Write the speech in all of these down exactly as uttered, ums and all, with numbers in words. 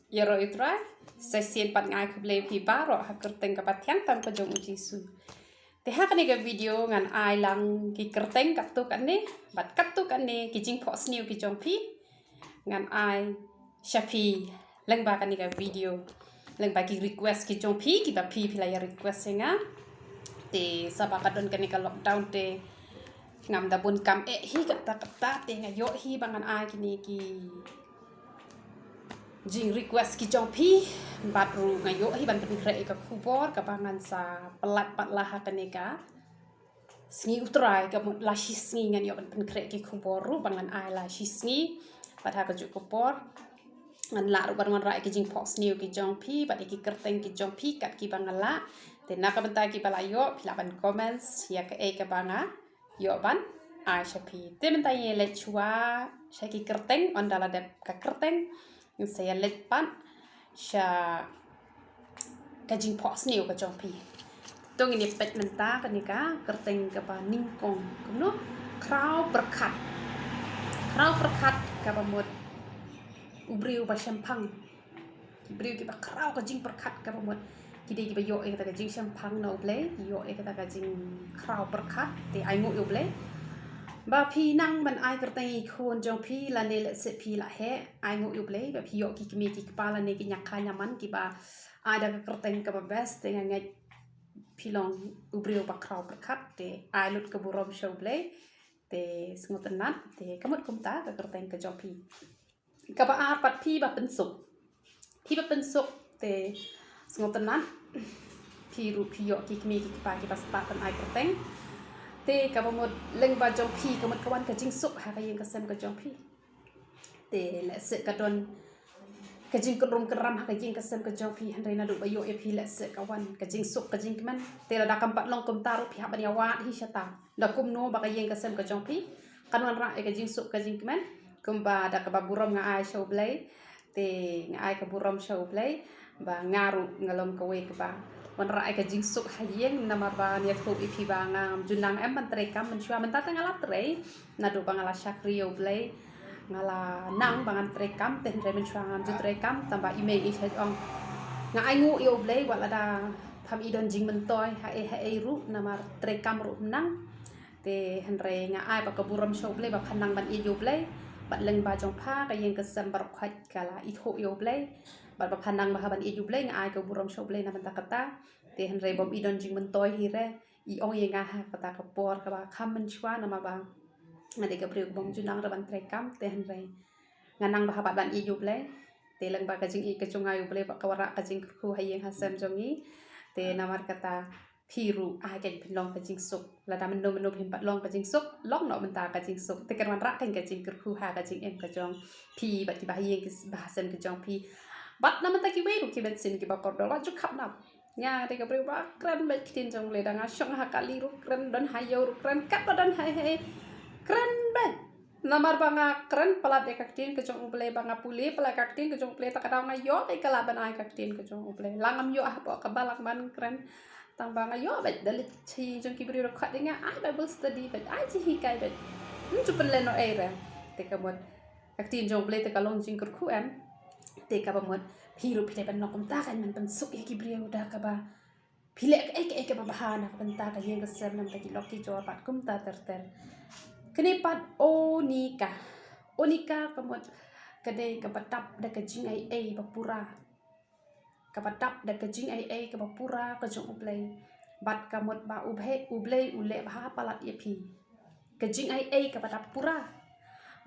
Ïaroh ïa U Trai, sa shisien pat nga ai khublei ïa phi baroh ha ka kyrteng kaba thiang tam ka jong U Jisu. Te ha kane ka video ngan ai lang ki kyrteng katto katne, bad katto katne ki jingphohsniew ki jong phi ngan ai sha phi lyngba kane ka video, lyngba ki request ki jong phi, kiba phi phi la ïa request ïa nga. Te sa ba ka don kane ka lockdown te ngam da bun kam eh hi katta katta, te nga ïoh hi ba ngan ai kine ki jing request ki jong phi, bad ruh nga ïoh hi ban pynkhreh ïa ka khubor kaba ngan sa pyllait pat la ha kane ka sngi U Trai, ka mut la shi sngi ngan ïoh ban pynkhreh ki khubor ruh ba ngan ai la shi sngi. Bad ha kajuh ka por ngan lah ruh ban wanrah ïa ki jingphohsniew ki jong phi bad ïa ki kyrteng ki jong phi kat kiba nga lah. Te na ka bynta kiba la ïoh, phi lah ban comments ïa kaei kaba nga ïoh ban ai sha phi. Te mynta ïa leit shuwa sha ki kyrteng, ynda la dep ka kyrteng, ngin sa ïa leit pat sha ka jingphohsniew ka jong phi. To ngin ïa peit mynta kane ka kyrteng kaba nyngkong, kumno? Khraw pyrkhat. Khraw pyrkhat kaba mut u briew ba shemphang. Ki briew kiba khraw ka jingpyrkhat kaba mut ki dei kiba ïoh ïa kata ka jingshemphang na U Blei, ïoh ïa kata ka jingkhraw pyrkhat, te ai nguh ïa U Blei. Ba phi nang ban ai kyrteng ïa ki khun jong phi lane lehse phi la heh, ai nguh ïa U Blei ba phi ïoh ki kmie ki kpa lane ki ñiah ka ñiah man kiba ai da ka kyrteng kaba best, te nga ngeit phi long u briew ba khraw pyrkhat, te ai lut ka burom sha U Blei. Te sngewtynnat, te ka mut kumta ka kyrteng ka jong phi. Kaba ar pat, phi ba pynsuk. Phi ba pynsuk, te sngewtynnat. Phi ruh phi ïoh ki kmie ki kpa kiba stad ban ai kyrteng. Te kaba mut lyngba jong phi ka mut ka wan ka jingsuk ha ka ïing ka sem ka jong phi. Te lehse ka don ka jingkynrum kynram ha ka ïing ka sem ka jong phi, hynrei naduh ba ïoh ïa phi lehse ka wan ka jingsuk ka jingkmen. Te lada kam pat long kumta ruh phi hap ban ïa wad hi shata. Da kumno ba ka ïing ka sem ka jong phi kan wanrah ïa ka jingsuk ka jingkmen, kumba da kaba burom nga ai sha U Blei. Te nga ai ka burom sha U Blei ba nga ruh nga long kawei kaba wanrah ïa ka jingsuk ha ïing, namar ba nga ïathuh ïa phi ba ngam ju nang em ban trei kam mynshuwa. Mynta te nga la trei, naduh ba nga la shakri ïa U Blei nga la nang ba ngan trei kam, te hynrei mynshuwa ngam ju trei kam, tang ba i mei i shait ong. Nga ai nguh ïa U Blei wat lada pham i don jingmyntoi ha ei ha ei ruh, namar trei kam ruh ym nang. Te hynrei nga ai pat ka burom sha U Blei ba phan nang ban ïeit ïa U Blei. Bad lyngba jong pha ka ïing ka sem baroh khoit ka la ithuh ïa U Blei. Bad ba phan nang bha ban ïeit ïa U Blei, nga ai ka burom sha U Blei na bynta kata. Te hynrei bym i don jingmyntoi hi re, i ong ïa nga ha kata ka por kaba kham mynshuwa, namar ba nga dei ka briew bym ju nang re ban trei kam, te hynrei nga nang bha bad ban ïeit ïa U Blei. Te lyngba ka jingïeit ka jong nga ïa U Blei ba ka wanrah ka jingkyrkhu ha ïing ha sem jong ngi. Te namar kata phi ruh ai kein phin long ka jingsuk. Lada mynno mynno phim pat long ka jingsuk, long noh mynta ka jingsuk. Te kan wanrah kein ka jingkyrkhu ha ka jingim ka jong phi bad kiba ha ïing kiba ha sem ka jong phi. Bad na bynta kiwei ruh ki mynsiem kiba kordor, wat ju khapnap. Nga dei ka briew ba kren beit ktien jong U Blei, da nga shong ha kali ruh kren, don ha ïew ruh kren, katba don ha ei ha ei kren beit. Namar ba nga kren palat ïa ka ktien ka jong U Blei, ba nga pule palat ka ktien ka jong U Blei, ta ka daw nga ïoh ïa ka lad ban ai ka ktien ka jong U Blei. La ngam ïoh hapoh ka balang ban kren, tang ba nga ïoh beit da leit sha ïing jong ki briew, ruh khot ïa nga ai Bible study beit, ai jinghikai beit. Ym ju pynlehnohei re. Te ka mut ka ktien jong U Blei te ka long jingkyrkhu em. Te kaba mut phi ruh phi dei ban long kumta, kan ban pynsuk ïa ki briew da kaba phi leh kaei kaei kaba bha na ka bynta ka ïing ka sem, na bynta ki lok ki jor bad kumta ter ter. Kane pat Onika. Onika ka mut ka dei kaba dap da ka jingaiei ba pura. Kaba dap da ka jingaiei kaba pura ka jong U Blei. Bad ka mut ba U Blei, U Blei u leh bha palat ïa phi. Ka jingaiei kaba dap pura.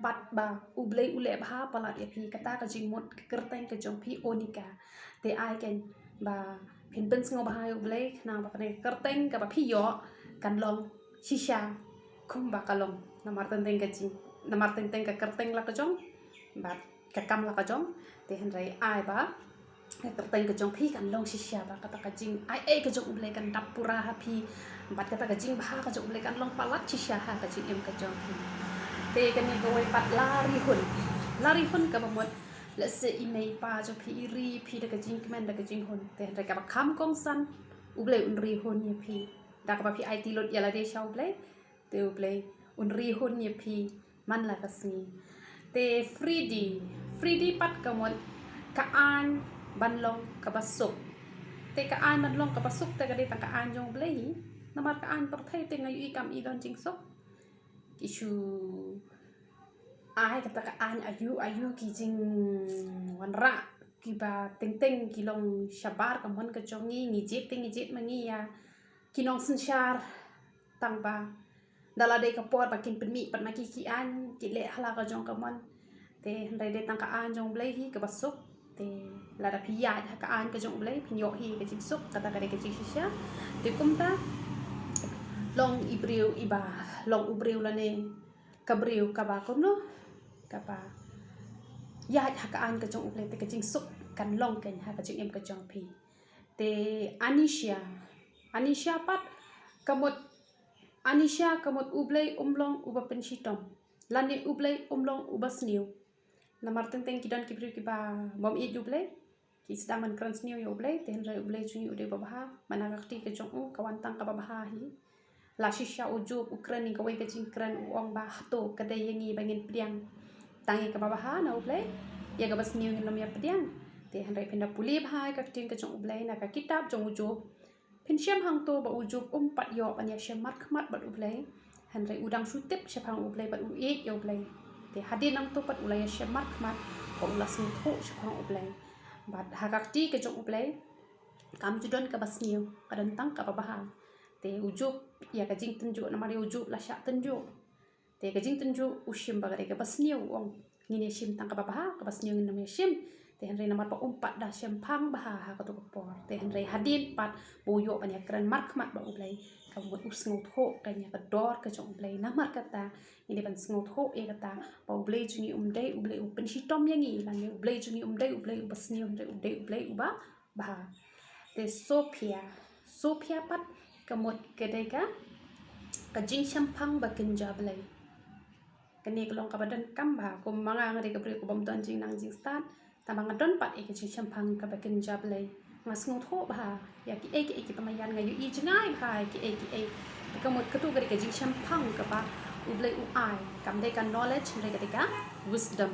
Bad ba U Blei u leh bha palat ïa phi, kata ka jingmut ka kyrteng ka jong phi Onika. Te ai kein ba phin pynsngewbha ïa U Blei, khnang ba kane ka kyrteng kaba phi ïoh kan long shisha kumba ka long. Namar teng teng ka jing, namar teng teng ka kyrteng la ka jong bad ka kam la ka jong. Te hynrei ai ba ka kyrteng ka jong phi kan long shisha, ba kata ka jingaiei ka jong U Blei kan dap pura ha phi, bad kata ka jingbha ka jong U Blei kan long palat shisha ha ka jingim ka jong phi. Te kane kawei pat Larihun. Larihun kaba mut lehse i mei i pa jong phi i ri ïa phi da ka jingkmen da ka jinghun, te hynrei kaba kham kongsan U Blei un rihun ïa phi. Da kaba phi aiti lut ïa lade sha U Blei, te U Blei un rihun ïa phi man la ka sngi. Te Fridi, Fridi pat ka mut Ka aiñ ban long kaba suk. Te ka aiñ ban long kaba suk te ka dei tang ka aiñ jong U Blei hi. Namar ka aiñ pyrthei te nga ïohi kam i don jingsuk. Ki shu ai kata ka aiñ aïu aïu, ki jingwanrah kiba teng teng ki long shabar ka mon ka jong ngi, ngi jied te ngi jied ma ngi ïa ki nongsynshar, tang ba da la dei ka por ba kin pynmih pat ma ki ki aiñ, ki leh ha la ka jong ka mon. Te hynrei dei tang ka aiñ jong U Blei hi kaba suk. Te lada phi ïaid ha ka aiñ ka jong U Blei, phin ïoh hi ka jingsuk, kata ka dei ka jingshisha. Te kumta long i briew iba, long u briew lane ka briew kaba kumno, kaba ïaid ha ka aiñ ka jong U Blei, te ka jingsuk kan long keiñ ha ka jingim ka jong phi. Te Anisha, Anisha pat ka mut, Anisha ka mut U Blei um long uba pynshitom, lane U Blei um long uba sniew. Namar teng teng ki don ki briew kiba ym ïeit U Blei, ki sdang ban kren sniew ïa U Blei, te hynrei U Blei jong ngi u dei uba bha. Mana ka kti ka jong u ka wan tang kaba bha hi. La shisha u Job u kren ïa kawei ka jingkren, u ong ba hato ka dei ïa ngi ba ngin pdiang tang ïa kaba bha na U Blei, ïa kaba sniew ngin ym ïa pdiang? Te hynrei phin da pule bha ïa ka ktien ka jong U Blei na ka kitab jong u Job, phin shem hangto ba u Job um pat ïoh ban ïashem markhmat bad U Blei. Hynrei u dang shu tip shaphang U Blei bad u ïeit ïa U Blei. Te hadien nangto pat u la ïashem markhmat bad u la sngewthuh shaphang U Blei. Bad ha ka kti ka jong U Blei kam ju don kaba sniew, ka don tang kaba bha. Te u Job, ïa ka jingtynjuh, namar ïa u Job la shah tynjuh. Te ka jingtynjuh u shim ba ka dei kaba sniew, u ong ngin ïa shim tang kaba bha, kaba sniew ngin ym ïa shim. Te hynrei namar ba um pat da shemphang bha ha kato ka por, te hynrei hadien pat ba u ïoh ban ïa kren markhmat bad U Blei, ka mut u sngewthuh ka ïa ka dor ka jong U Blei. Namar kata ngin dei ban sngewthuh ïa kata ba U Blei jong ngi um dei U Blei u pynshitom ïa ngi, lane U Blei jong ngi um dei U Blei uba sniew, hynrei u dei U Blei uba bha. Te Sophia, Sophia pat ka mut ka dei ka, ka jingshemphang ba kynja Blei. Kane ka long kaba donkam bha, kum ma nga, nga dei ka briew ka bym don jingnang jingstad, tangba nga don pat ïa ka jingshemphang kaba kynja Blei. Nga sngewthuh bha ïa kiei kiei kiba ma ïan, nga ïohi jngai bha ïa kiei kiei. Te ka mut kato ka dei ka jingshemphang kaba U Blei u ai, kam dei ka knowledge, hynrei ka dei ka wisdom.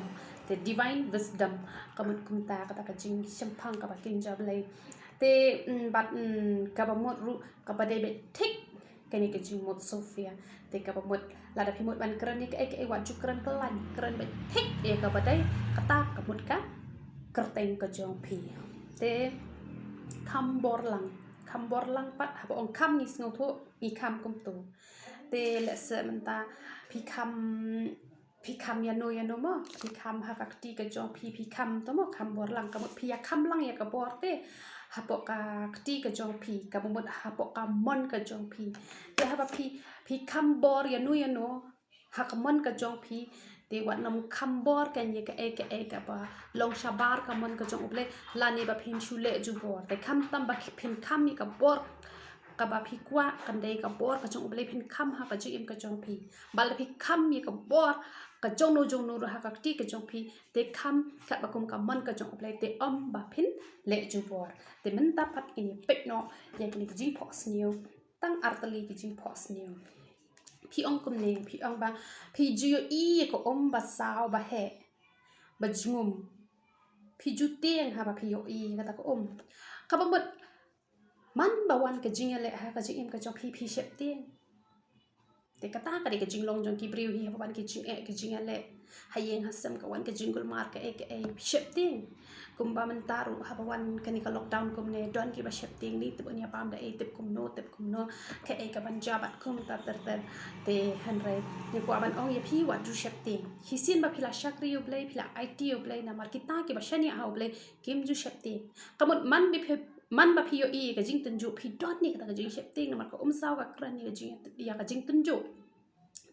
Te divine wisdom, ka mut kumta kata ka jingshemphang kaba kynja Blei. Te, mm, bad, mm, kaba mut ruh kaba dei beit thik kane ka jingmut Sophia. Te kaba mut lada phi mut ban kren ïa kaei kaei, wat ju kren kyllain, kren beit thik ïa kaba dei, kata ka mut ka kyrteng ka jong phi. Te kham bor lang, kham bor lang pat, haba ong kham ngi sngewthuh ngi kham kumto. Te lehse mynta phi kham, phi kham ïano ïano mo, phi kham ha ka kti ka jong phi, phi kham to mo, kham bor lang, ka mut phi ïa kham lang ïa ka bor te hapoh ka kti ka jong phi, kaba mut hapoh ka mon ka jong phi. Te haba phi, phi kham bor ïano ïano ha ka mon ka jong phi, te wat nym kham bor keiñ ïa kaei kaei kaba long shabar ka mon ka jong U Blei, lane ba phin shu leh jubor. Te khamtam ba phin kham ïa ka bor kaba phi kwah, kan dei ka bor ka jong U Blei, phin kham ha ka jingim ka jong phi. Bad lada phi kham ïa ka bor ka jongno jongno ruh ha ka kti ka jong phi, te kham katba kum ka mon ka jong U Blei, te ym ba phin leh jubor. Te mynta pat ngin ïa peit noh ïa kine ki jingphohsniew, tang artylli ki jingphohsniew. Phi ong kumne, phi ong ba phi ju ïohi ïa ka um ba saw, ba heh, ba jngum. Phi ju tieng haba phi ïohi ïa kata ka um. Kaba mut man ba wan ka jingïaleh ha ka jingim ka jong phi, phi sheptieng. Te kata ka dei ka jinglong jong ki briew hi, haba wan ki jingeh ki jingïaleh ha ïing ha sem, ka wan ka jingkulmar kaei kaei, phi sheptieng. Kumba mynta ruh haba wan kane ka lockdown kumne, don kiba sheptieng, ni tip un ïa bam da ei, tip kumno, tip kumno, kaei kaban jia bad kumta ter ter. Te hynrei nga kwah ban ong ïa phi, wat ju sheptieng. Shisien ba phi la shakri ïa U Blei, phi la aiti ïa U Blei, namar kita kiba shaniah ha U Blei kim ju sheptieng. Ka mut man ba phi, man ba phi ïohi ïa ka jingtynjuh, phi don ïa kata ka jingsheptieng, namar ka um saw ka kren ïa ka jing, ïa ka jingtynjuh.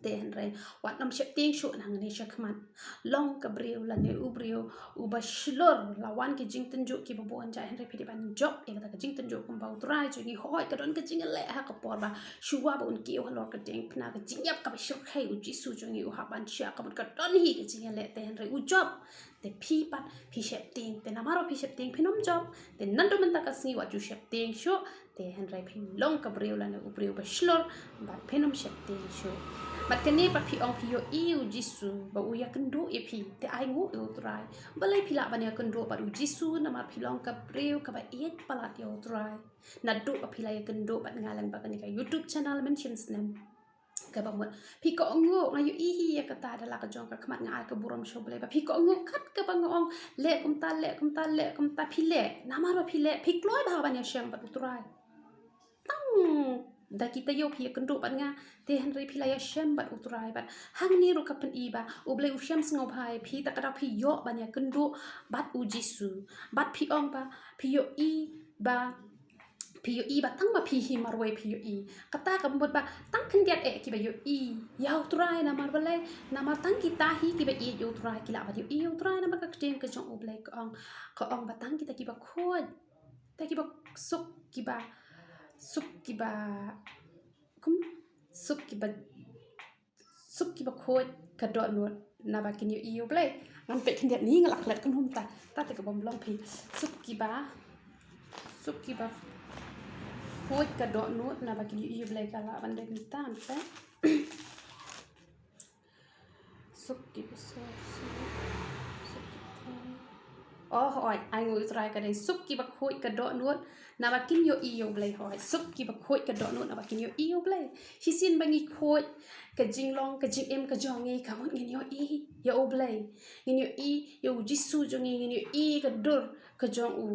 Te hynrei wat nym sheptieng shuh nangne shakhmat. Long ka briew lane u briew uba shlur, la wan ki jingtynjuh kiba bun jait, hynrei phi dei ban jop ïa kata ka jingtynjuh kumba U Trai jong ngi, hooid ka don ka jingïaleh ha ka por ba shuwa ba un kiew halor ka diengphna, ka jingïap kaba shyrkhei, U Jisu jong ngi u hap ban shah, ka mut ka don hi ka jingïaleh, te hynrei u jop. Te phi pat phi sheptieng, te namar ba phi sheptieng phin ym jop. Te naduh mynta ka sngi wat ju sheptieng shuh, te hynrei phin long ka briew lane u briew ba shlur bad phin ym sheptieng shuh. Bad kane pat phi ong phi ïohi ïa u Jisu ba u ïakynduh ïa phi, te ai nguh ïa u Trai. Balei phi lah ban ïakynduh bad u Jisu? Namar phi long ka briew kaba ïeit palat ïa u Trai. Naduh ba phi la ïakynduh bad nga lyngba kane ka YouTube channel mynshem snem. Kaba mut phi kohnguh, nga ïohi hi ïa kata da la ka jong ka khmat, nga ai ka burom sha U Blei ba phi kohnguh kat kaba nga ong, leh kumta, leh kumta, leh kumta, phi leh. Namar ba phi leh, phi kloi bha ban ïashem bad u Trai. Tang da ki taïew phi ïakynduh bad nga, te hynrei phi la ïashem bad u Trai. Bad hangne ruh ka pyni ba U Blei u shem sngewbha ïa phi, te ka daw phi ïoh ban ïakynduh bad u Jisu. Bad phi ong ba phi ïohi ba phi ïohi ba tang ma phi hi marwei phi ïohi. Kata ka mut ba tang khyndiat eh kiba ïohi ïa u Trai. Namar balei? Namar tang kita hi kiba ïeit ïa u Trai ki lah ban ïohi ïa u Trai. Namar ka ktien ka jong U Blei ka ong, ka ong ba tang kita kiba khuid, kita kiba suk, kiba suk, kiba kum suk, kiba suk kiba khuid ka dohnud naba kin ïohi ïa U Blei. Ngan peit khyndiat ni, nga la klet kynhun ta. Ta te ka bym long phi. Suk kiba, suk kiba khuid ka dohnud naba kin ïohi ïa U Blei, ka lah ban dei kumta te. Suk kiba, suk, suk, suk kiba khuid. Oh, hooid, ai nguh ïa u Trai, ka dei suk kiba khuid ka dohnud naba kin ïohi ïa U Blei. Hooid, suk kiba khuid ka dohnud naba kin ïohi ïa U Blei. Shisien ba ngi khuid, ka jinglong, ka jingim ka jong ngi ka mut ngin ïohi ïa U Blei, ngin ïohi ïa u Jisu jong ngi, ngin ïohi ka dur ka jong u.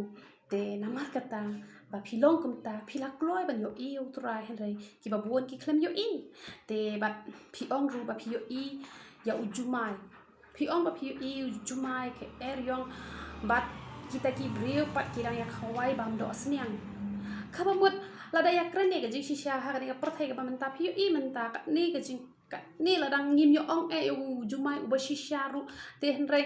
Te namar kata ba phi long kumta, phi la kloi ban ïohi ïa u Trai, hynrei kiba bun ki khlem ïohi. Te bad phi ong ruh ba phi ïohi ïa u jumai. Phi ong ba phi ïohi u jumai, ka eriong, bad kita ki briew pat ki dang ïa khawai bam doh sniang. Kaba mut lada ïa kren ïa ka jingshisha ha kane ka pyrthei kaba mynta, phi ïohi mynta katne ka jing, katne lada ngim ïa ong eh ïa u jumai uba shisha ruh, te hynrei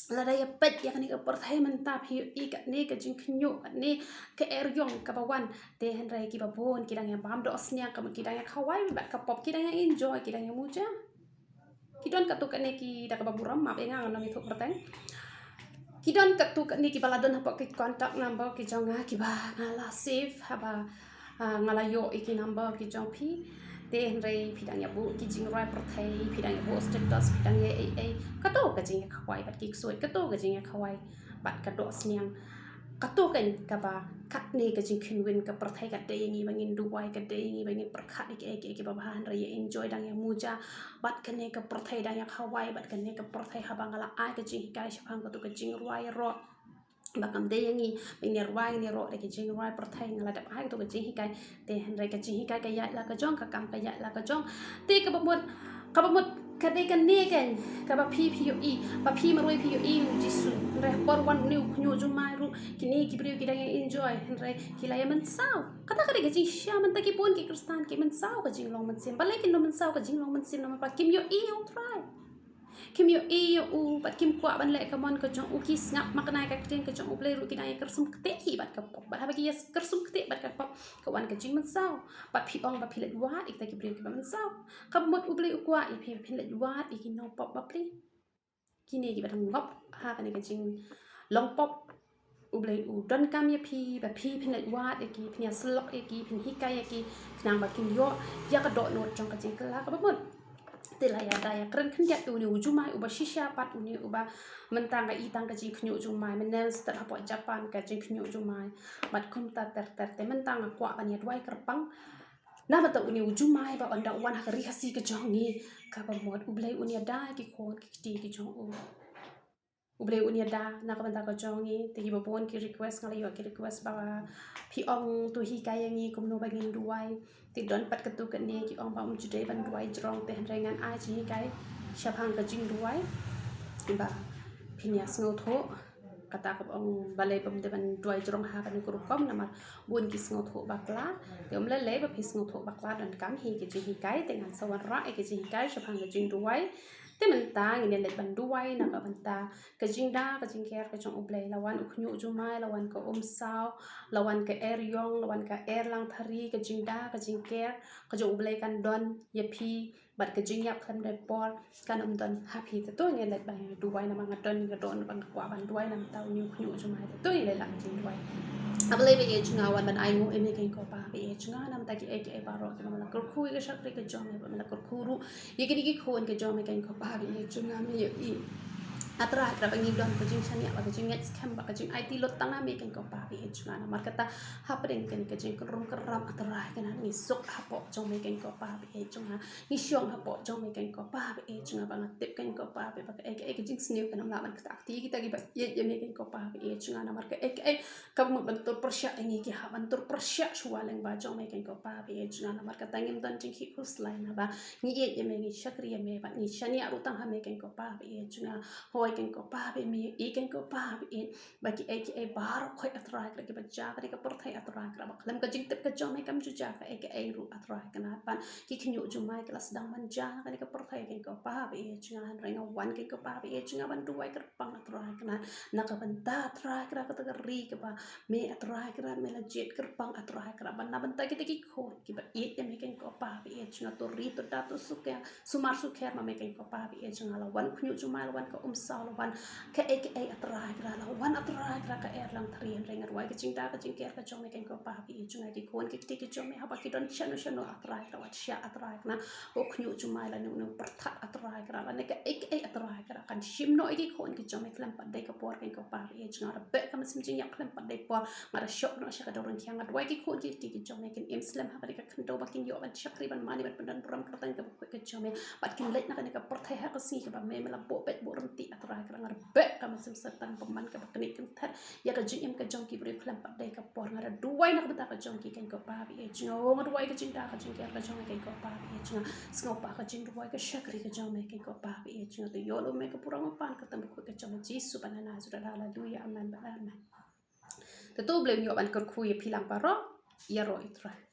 lada ïa peit ïa kane ka pyrthei mynta, phi ïohi katne ka jingkhynñiuh, katne ka eriong kaba wan. Te hynrei kiba bun ki dang ïa bam doh sniang, ka mut ki dang ïa khawai bad ka pop, ki dang ïa enjoy, ki dang ïa muja. Ki don katto katne ki, da kaba burom map ïa nga, ngan ym ïathuh pyrthei. Ki don katto katne kiba la don hapoh ki contact number ki jong nga kiba nga la save, haba ah, nga la ïoh ïa ki number ki jong phi. Te hynrei phi dang ïa buh ki jingrwai pyrthei, phi dang ïa buh status, phi dang ïa ei ei. Kato ka jingïakhawai bad ki ksuid, kato ka jingïakhawai bad ka doh sniang. Kato kan kaba katne ka jingkhynwin ka pyrthei ka dei ïa ngi ba ngin duwai, ka dei ïa ngi ba ngin pyrkhat ïa kiei kiei kiba bha, hynrei ïa enjoy dang ïa muja. Bad kane ka pyrthei dang ïa khawai, bad kane ka pyrthei, haba nga la ai ka jinghikai shaphang kato ka jingrwai ïaroh, ba kam dei ïa ngi ba ngin ïa rwai, ngin ïa roh da ki jingrwai pyrthei, nga la dep ai kato ka jinghikai. Te hynrei ka jinghikai ka ïaid la ka jong, ka kam ka ïaid la ka jong. Te kaba mut, kaba mut ka dei kane kan kaba phi, phi ïohi ba phi marwei phi ïohi ïa u Jisu. Hynrei por wan une u khynñiuh jumai ruh, kine ki briew ki dang ïa enjoy, hynrei ki la ïa mynsaw. Kata ka dei ka jingshisha, mynta ki bun ki Khristan ki mynsaw ka jinglong mynsiem. Balei kin ym mynsaw ka jinglong mynsiem? Namar ba kim ïohi ïa u Trai. Kim ïohi ïa u bad kim kwah ban leh ka mon ka jong u. Ki sngap makna ïa ka ktien ka jong U Blei ruh, ki dang ïa kyrsum ktieh hi bad ka pop. Bad haba ki ïa kyrsum ktieh bad ka pop, ka wan ka jingmynsaw. Bad phi ong ba phi leit wad ïa kita ki briew kiba mynsaw. Kaba mut U Blei u kwah ïa phi ba phin leit wad ïa ki nongpop bapli, kine kiba dang ngop ha kane ka jinglong pop. U Blei u donkam ïa phi ba phi phin leit wad ïa ki, phin ïa syllok ïa ki, phin hikai ïa ki, khnang ba kin ïoh ïa ka dohnud jong ka jingkylla kaba mut. Te la ïada ïa kren khyndiat ïa une u jumai uba shisha pat, une uba mynta nga i tang ka jingkhynñiuh jumai, mynne stad hapoh Japan ka jingkhynñiuh jumai. Bad kumta ter ter. Te mynta nga kwah ban ïa duwai kyrpang na bynta une u jumai ba ynda u wan ha ka ri Khasi ka jong ngi, kaba mut U Blei un ïada ki khun ki kti ki jong u. U Blei un ïada na ka bynta ka jong ngi. Te kiba bun ki request, nga la ïoh ki request ba phi ong to hikai ïa ngi kumno ba ngin duwai. Te don pat katto katne ki ong ba ym ju dei ban duwai jrong, te hynrei ngan ai jinghikai shaphang ka jingduwai ba phin ïa sngewthuh. Kata kaba ong balei bym dei ban duwai jrong ha kane ka rukom, namar bun ki sngewthuh bakla. Te ym lei lei ba phi sngewthuh bakla, donkam hi ki jinghikai, te ngan sa wanrah ïa ki jinghikai shaphang ka jingduwai. Te mynta ngin ïa leit ban duwai na ka bynta ka jingda ka jingker ka jong U Blei. La wan u khynñiuh jumai, la wan ka umsaw, la wan ka eriong, la wan ka erlang thari, ka jingda ka jingker ka jong U Blei kan don ïa phi. Bad ka jingïap khlem da por kan ym don ha phi. Te to ngi leit ban duwai namar nga don, nga don ba nga kwah ban duwai namar u khñiuh jong me. Te to ngi leit lang jingduwai. A Blei ba ïeit jong nga, wan ban ainguh ïa me keiñ ko Pa ba ïeit jong nga namar kiei kiei baroh kiba me la kyrkhu ïa ka shakri ka jong me, ba me la kyrkhu ruh ïa kine ki khun ka jong me keiñ ko Pa ba ïeit jong nga. Me ïohi A Trai Kynrad ba ngi don ka jingshaniah bad ka jingngeit skhem bad ka jingaiti lut tang ha me keiñ ko Pa ba ïeit jong nga. Namar kata hapdeng kane ka jingkynrum kynram A Trai Kynrad ngi suk hapoh jong me keiñ ko Pa ba ïeit jong nga. Ngi shong hapoh jong me keiñ ko Pa ba ïeit jong nga, ba nga tip keiñ ko Pa ba kaei kaei ka jingsniew kan ym lah ban ktah kti ïa kita kiba ïeit ïa me keiñ ko Pa ba ïeit jong nga. Namar kaei kaei ka mut ban tur pyrshah ïa ngi, ki hap ban tur pyrshah shuwa lyngba jong me keiñ ko Pa ba ïeit jong nga. Namar kata ngim don jingkhih khuslai naba ngi ïeit ïa me, ngi shakri ïa me bad ngi shaniah ruh tang ha me keiñ ko Pa ba ïeit jong nga. Hooid keiñ ko Pa ba ïeit, me ïohi keiñ ko Pa ba ïeit ba kiei kiei baroh khoit A Trai Kynrad kiba jia ha kane ka pyrthei A Trai Kynrad ba khlem ka jingtip ka jong me kam ju jia kaei kaei ruh A Trai Kynrad. Bad ki khñiuh jong me ki la sdang ban jia ha kane ka pyrthei keiñ ko Pa ba ïeit jong nga. Hynrei nga wan keiñ ko Pa ba ïeit jong nga ban duwai kyrpang A Trai Kynrad na ka bynta A Trai Kynrad kata ka ri kaba me A Trai Kynrad me la jied kyrpang A Trai Kynrad, bad na bynta kita ki khun kiba ïeit ïa me keiñ ko Pa ba ïeit jong nga. To ri to da to sukher, sumar sukher ma me keiñ ko Pa ba ïeit jong nga. La wan u khñiuh jong me, la wan ka umsaw, la wan kaei kaei A Trai Kynrad, la wan A Trai Kynrad ka erlang thari. Hynrei nga duwai ka jingda ka jingker ka jong me keiñ ko Pa ba ïeit jong nga. Ki khun ki kti ki jong me haba ki don shano shano A Trai Kynrad, wat shah A Trai Kynrad. Ba u khñiuh jong me lane une u pyrthat A Trai Kynrad lane kaei kaei A Trai Kynrad kan shim noh ïa ki khun ki jong me khlem pat dei ka por keiñ ko Pa ba ïeit jong nga. Nga da beh ka mynsiem jingïap khlem pat dei por, nga da shoh noh sha ka dewryngkhiang. Nga duwai ki khun ki kti ki jong me kin im slem ha kane ka khyndew ba kin ïoh ban shakri ban mane ban pyndon burom kyrteng kaba khuid ka jong me bad kin leit na kane ka pyrthei ha ka sngi kaba me me la buh beit buh ryntih A Trai Kynrad. Nga da beh ka mynsiem Soitan bymman kaba knieh kynthet ïa ka jingim ka jong ki briew khlem pat dei ka por. Nga da duwai na ka bynta ka jong ki keiñ ko Pa ba ïeit jong nga. Nga duwai ka jingda ka jingker ka jong me keiñ ko Pa ba ïeit jong nga. Sngewbha ka jingduwai ka shakri ka jong me keiñ ko Pa ba ïeit jong nga. To ïoh lum me ka burom, ka pan ka kyrteng ba khuid ka jong me Jisu ba na Nasareth. Haleluya, amen bad amen. Te to U Blei un ïoh ban kyrkhu ïa phi lang baroh. Ïaroh ïa U Trai.